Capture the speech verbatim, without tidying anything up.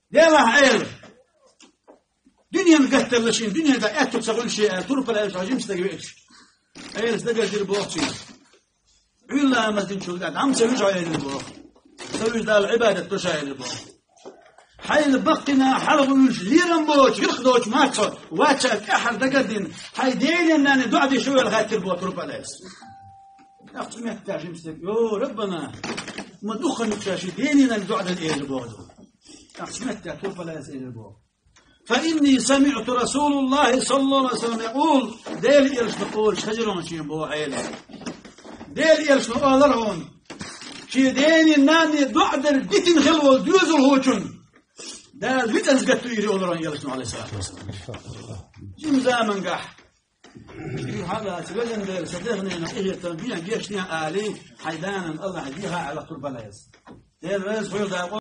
Делахь Ӏела. Дуьненан гатталла шен, дуьнен тӀа аьтту ца гӀуьллуш е аьлла, турпал аьлла, жимчу стаг веача. Ӏелас дагардира боху цуьнга. Ӏуьлла ламаз динчул тӀаьхьа дӀа ма ца вуьжу хьо элира боху. Ца вуьжу Далла Ӏибадат до ша элира боху. Хьайна баккхина хьалха вуьжу лерам боцу, вирх доцу мацо, вача тӀаьхьара дагардина, хьайн денен нанна доӀа де шу вела хаттира боху турпал аьлла. ТӀаккха цу метта жимчу стаг: «Йо, Раббана, ма дукха нуьцкъа ши денен нанна доӀа дан элира боху». ТӀаккха цу метта турпал аьлла элира боху. فإني سمعت رسول الله صلى الله عليه وسلم يقول, Делан элчано олуш хезира хьуна шена боху Ӏела. Делан элчано олура хьуна, шен денен нанна доӀа дар дитина хилла волу доьзалхочун Дала витӀанца гатдуьйр олура хьуна элчано, алейхиссалату вассалам. Жима замангахь, хьалаца, везан Дела, сан дехнена къинхетам бен гечден алий, хьайн данан Аллахь дехьа аьлла турпал аьлла. Дела веза хуьлда